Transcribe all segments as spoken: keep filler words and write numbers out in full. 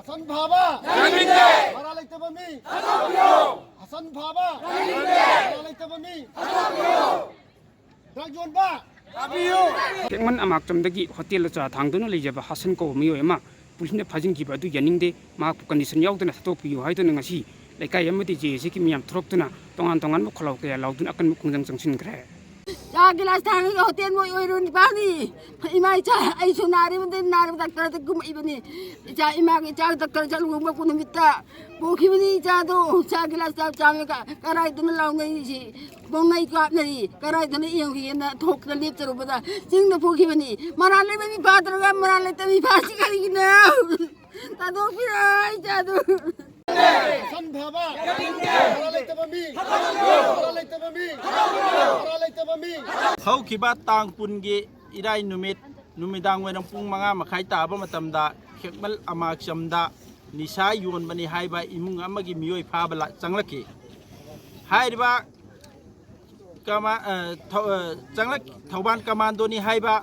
ꯍꯁꯟ ꯐꯥꯕ! ꯌꯥꯅꯤꯡꯗꯦ! ꯃꯔꯥꯜ ꯂꯩꯇꯕ ꯃꯤ! ꯊꯥꯗꯣꯛꯄꯤꯌꯨ! ꯍꯁꯟ ꯐꯥꯕ! ꯌꯥꯅꯤꯡꯗꯦ! ꯃꯔꯥꯜ ꯂꯩꯇꯕ ꯃꯤ! ꯊꯥꯗꯣꯛꯄꯤꯌꯨ! ꯗ꯭ꯔꯒ ꯌꯣꯟꯕ! ꯊꯥꯕꯤꯌꯨ! ꯇꯦꯛꯃꯟ ꯑꯃꯥꯛꯆꯝꯗꯒꯤ ꯍꯣꯇꯦꯜꯗ ꯆꯥ ꯊꯥꯡꯗꯨꯅ ꯂꯩꯖꯕ ꯍꯁꯟ ꯀꯧꯕ ꯃꯤꯑꯣꯏ ꯑꯃ ꯄꯨꯂꯤꯁꯅ ꯐꯥꯖꯤꯟꯈꯤꯕ ꯑꯗꯨ ꯌꯥꯅꯤꯡꯗꯦ, ꯃꯍꯥꯛꯄꯨ ꯀꯟꯗꯤꯁꯟ ꯌꯥꯎꯗꯅ ꯊꯥꯗꯣꯛꯄꯤꯌꯨ ꯍꯥꯏꯗꯨꯅ ꯉꯁꯤ ꯂꯩꯀꯥꯏ ꯑꯃꯗꯤ ꯖꯦ ꯑꯦ ꯁꯤꯒꯤ ꯃꯤꯌꯥꯝ ꯊꯣꯔꯛꯇꯨꯅ ꯇꯣꯉꯥꯟ ꯇꯣꯉꯥꯟꯕ ꯈꯣꯜꯂꯥꯎ ꯀꯌꯥ ꯂꯥꯎꯗꯨꯅ ꯑꯀꯟꯕ ꯈꯣꯡꯖꯪ ꯆꯪꯁꯤꯟꯈ꯭ꯔꯦ꯫ ꯆꯥ ꯒꯤꯂꯥꯁ ꯊꯥꯡꯉꯒ ꯍꯣꯇꯦꯜ ꯃꯣꯏ ꯑꯣꯏꯔꯣ ꯅꯤꯄꯥꯅꯤ꯫ ꯏꯃꯥ ꯏꯆꯥ ꯑꯩꯁꯨ ꯅꯥꯔꯤꯕꯗꯩ ꯅꯥꯔꯤꯕ ꯗꯥꯛꯇꯔꯗ ꯀꯨꯝꯃꯛꯏꯕꯅꯤ꯫ ꯏꯆꯥ ꯏꯃꯥꯒꯤ ꯏꯆꯥ ꯗꯥꯛꯇꯔ ꯆꯠꯂꯨꯕ ꯅꯨꯃꯤꯠꯇ ꯄꯣꯛꯈꯤꯕꯅꯤ ꯏꯆꯥꯗꯣ꯫ ꯆꯥ ꯒꯤꯂꯥꯁ ꯆꯥ ꯆꯥꯝꯃꯒ ꯀꯔꯥꯏꯗꯅ ꯂꯥꯎꯅꯔꯤꯁꯤ? ꯄꯣꯡꯅꯩ ꯀꯥꯞꯅꯔꯤ꯫ ꯀꯔꯥꯏꯗꯅ ꯌꯦꯡꯈꯤꯒꯦꯅ ꯊꯣꯛꯇ ꯂꯦꯞꯆꯔꯨꯕꯗ ꯆꯤꯡꯗ ꯄꯣꯛꯈꯤꯕꯅꯤ꯫ ꯃꯔꯥꯜ ꯂꯩꯕ ꯃꯤ ꯐꯥꯗ꯭ꯔꯒ ꯃꯔꯥꯜ ꯂꯩꯇꯕ ꯃꯤ ꯐꯥꯁꯤ ꯀꯔꯤꯒꯤꯅꯣ? ꯊꯥꯗꯣꯛꯄꯤꯔꯣ ꯏꯆꯥꯗꯣ꯫ ꯁꯝ ꯊꯥꯕ! ꯃꯔꯥꯜ ꯂꯩꯇꯕ ꯃꯤ! ꯃꯔꯥꯜ ꯂꯩꯇꯕ ꯃꯤ! ꯃꯔꯥꯜ ꯂꯩꯇꯕ ꯃꯤ! ꯍꯧꯈꯤꯕ ꯇꯥꯡ ꯀꯨꯟꯒꯤ ꯏꯔꯥꯏ ꯅꯨꯃꯤꯠ ꯅꯨꯃꯤꯗꯥꯡ ꯋꯥꯏꯔꯝ ꯄꯨꯡ ꯃꯉꯥ ꯃꯈꯥꯏ ꯇꯥꯕ ꯃꯇꯝꯗ ꯈꯦꯛꯃꯜ ꯑꯃꯥꯛꯆꯝꯗ ꯅꯤꯁꯥ ꯌꯣꯟꯕꯅꯤ ꯍꯥꯏꯕ ꯏꯃꯨꯡ ꯑꯃꯒꯤ ꯃꯤꯑꯣꯏ ꯐꯥꯕ ꯂꯥ-, ꯆꯪꯂꯛꯈꯤ꯫ ꯍꯥꯏꯔꯤꯕ ꯀꯃꯥ-, ꯑ, ꯊꯧ-, ꯑ, ꯆꯪꯂꯛ-, ꯊꯧꯕꯥꯜ ꯀꯃꯥꯟꯗꯣꯅꯤ ꯍꯥꯏꯕ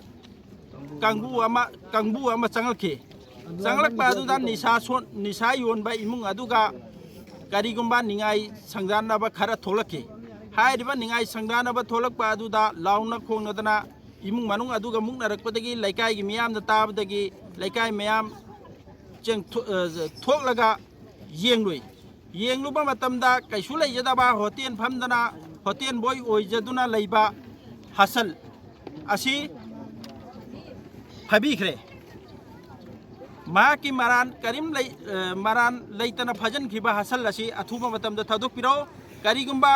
ꯀꯥꯡꯕꯨ ꯑꯃ, ꯀꯥꯡꯕꯨ ꯑꯃ ꯆꯪꯂꯛꯈꯤ꯫ ꯆꯪꯂꯛꯄ ꯑꯗꯨꯗ ꯅꯤꯁꯥ ꯁꯣꯟ-, ꯅꯤꯁꯥ ꯌꯣꯟꯕ ꯏꯃꯨꯡ ꯑꯗꯨꯒ ꯀꯔꯤꯒꯨꯝꯕ ꯅꯤꯡꯉꯥꯏ ꯁꯪꯗꯥꯟꯅꯕ ꯈꯔ ꯊꯣꯛꯂꯛꯈꯤ꯫ ꯍꯥꯏꯔꯤꯕ ꯅꯤꯡꯉꯥꯏ ꯁꯪꯗꯥꯟꯅꯕ ꯊꯣꯛꯂꯛꯄ ꯑꯗꯨꯗ ꯂꯥꯎꯅ ꯈꯣꯡꯅꯗꯅ ꯏꯃꯨꯡ ꯃꯅꯨꯡ ꯑꯗꯨꯒ ꯃꯨꯛꯅꯔꯛꯄꯗꯒꯤ ꯂꯩꯀꯥꯏꯒꯤ ꯃꯤꯌꯥꯝꯅ ꯇꯥꯕꯗꯒꯤ ꯂꯩꯀꯥꯏ ꯃꯌꯥꯝ ꯆꯦꯡꯊꯣ-, ꯑ, ꯊꯣꯛꯂꯒ ꯌꯦꯡꯂꯨꯏ꯫ ꯌꯦꯡꯂꯨꯕ ꯃꯇꯝꯗ ꯀꯩꯁꯨ ꯂꯩꯖꯗꯕ ꯍꯣꯇꯦꯜ ꯐꯝꯗꯅ ꯍꯣꯇꯦꯜ ꯕꯣꯏ ꯑꯣꯏꯖꯗꯨꯅ ꯂꯩꯕ ꯍꯁꯜ ꯑꯁꯤ ꯐꯥꯕꯤꯈ꯭ꯔꯦ꯫ ꯃꯍꯥꯛꯀꯤ ꯃꯔꯥꯟ ꯀꯔꯤꯝ ꯂꯩ-, ꯑ, ꯃꯔꯥꯟ ꯂꯩꯇꯅ ꯐꯥꯖꯤꯟꯈꯤꯕ ꯍꯁꯜ ꯑꯁꯤ ꯑꯊꯨꯕ ꯃꯇꯝꯗ ꯊꯥꯗꯣꯛꯄꯤꯔꯛꯎ꯫ ꯀꯔꯤꯒꯨꯝꯕ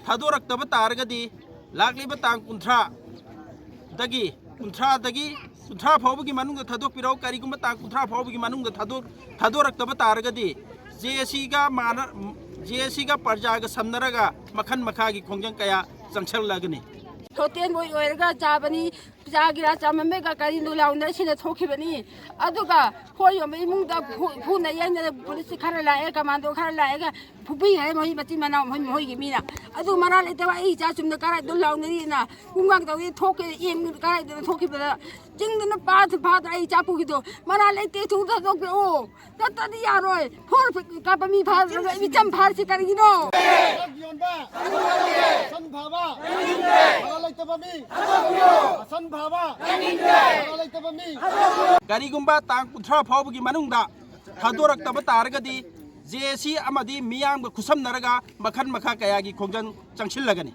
ꯊꯥꯗꯣꯔꯛꯇꯕ ꯇꯥꯔꯒꯗꯤ ꯂꯥꯛꯂꯤꯕ ꯇꯥꯡ ꯀꯨꯟꯊ꯭ꯔꯥꯗꯒꯤ, ꯀꯨꯟꯊ꯭ꯔꯥꯗꯒꯤ, ꯀꯨꯟꯊ꯭ꯔꯥ ꯐꯥꯎꯕꯒꯤ ꯃꯅꯨꯡꯗ ꯊꯥꯗꯣꯛꯄꯤꯔꯛꯎ꯫ ꯀꯔꯤꯒꯨꯝꯕ ꯇꯥꯡ ꯀꯨꯟꯊ꯭ꯔꯥ ꯐꯥꯎꯕꯒꯤ ꯃꯅꯨꯡꯗ ꯊꯥꯗꯣꯛ-, ꯊꯥꯗꯣꯔꯛꯇꯕ ꯇꯥꯔꯒꯗꯤ ꯖꯦ ꯑꯦ ꯁꯤꯒ ꯃꯥꯅ-, ꯖꯦ ꯑꯦ ꯁꯤꯒ ꯄ꯭ꯔꯖꯥꯒ ꯁꯝꯅꯔꯒ ꯃꯈꯜ ꯃꯈꯥꯒꯤ ꯈꯣꯡꯖꯪ ꯀꯌꯥ ꯆꯪꯁꯜꯂꯒꯅꯤ꯫ ꯍꯣꯇꯦꯜ ꯃꯣꯏ ꯑꯣꯏꯔꯒ ꯆꯥꯕꯅꯤ꯫ ꯆꯥꯒꯦꯔꯥ ꯆꯥꯃꯝꯃꯦꯒ ꯀꯔꯤꯅꯣ ꯂꯥꯎꯅ ꯁꯤꯅ ꯊꯣꯛꯈꯤꯕꯅꯤ꯫ ꯑꯗꯨꯒ ꯍꯣꯏ ꯌꯣꯟꯕ ꯏꯃꯨꯡꯗ ꯐꯨ-, ꯐꯨꯅ ꯌꯩꯅꯗ ꯄꯨꯂꯤꯁ ꯈꯔ ꯂꯥꯛꯑꯦ, ꯀꯃꯥꯟꯗꯣ ꯈꯔ ꯂꯥꯛꯑꯦꯒ ꯐꯨꯕꯤ ꯍꯥꯏ ꯃꯣꯏ ꯃꯆꯤꯟ ꯃꯅꯥꯎ ꯃꯣꯏ ꯃꯣꯏꯒꯤ ꯃꯤꯅ꯫ ꯑꯗꯨ ꯃꯔꯥ ꯂꯩꯇꯕ ꯑꯩ ꯏꯆꯥ ꯆꯨꯝꯅ ꯀꯔꯥꯏꯗꯣ ꯂꯥꯎꯅꯔꯤꯅ ꯀꯨꯡꯒꯥꯡ ꯇꯧꯗꯤ ꯊꯣꯛꯀꯦ ꯌꯦꯡ ꯀꯔꯥꯏꯗꯅ ꯊꯣꯛꯈꯤꯕꯗ ꯆꯤꯡꯗꯅ ꯄꯥꯊ ꯐꯥꯗ ꯑꯩ ꯏꯆꯥ ꯄꯨꯈꯤꯗꯣ ꯃꯔꯥ ꯂꯩꯇꯦ ꯊꯨ ꯊꯥꯗꯣꯛꯄꯤꯔꯛꯑꯣ꯫ ꯅꯠꯇ꯭ꯔꯗꯤ ꯌꯥꯔꯣꯏ꯫ ꯐꯣꯔ ꯀꯥꯞꯄ ꯃꯤ ꯐꯥꯔꯒ ꯃꯤꯆꯝ ꯐꯥꯔꯁꯤ ꯀꯔꯤꯒꯤꯅꯣ? ꯗ꯭ꯔꯒ ꯌꯣꯟꯕ, ꯁꯟ ꯐꯥꯕ, ꯃꯔꯥ ꯂꯩꯇꯕ ꯃꯤ, ꯁꯟ ꯐꯥꯕ, ꯃꯔꯥ ꯂꯩꯇꯕ ꯃꯤ꯫ ꯀꯔꯤꯒꯨꯝꯕ ꯇꯥꯡ ꯀꯨꯟꯊ꯭ꯔꯥ ꯐꯥꯎꯕꯒꯤ ꯃꯅꯨꯡꯗ ꯊꯥꯗꯣꯔꯛꯇꯕ ꯇꯥꯔꯒꯗꯤ ꯖꯦ ꯑꯦ ꯁꯤ ꯑꯃꯗꯤ ꯃꯤꯌꯥꯝꯒ ꯈꯨꯠꯁꯝꯅꯔꯒ ꯃꯈꯜ ꯃꯈꯥ ꯀꯌꯥꯒꯤ ꯈꯣꯡꯖꯪ ꯆꯪꯁꯤꯜꯂꯒꯅꯤ꯫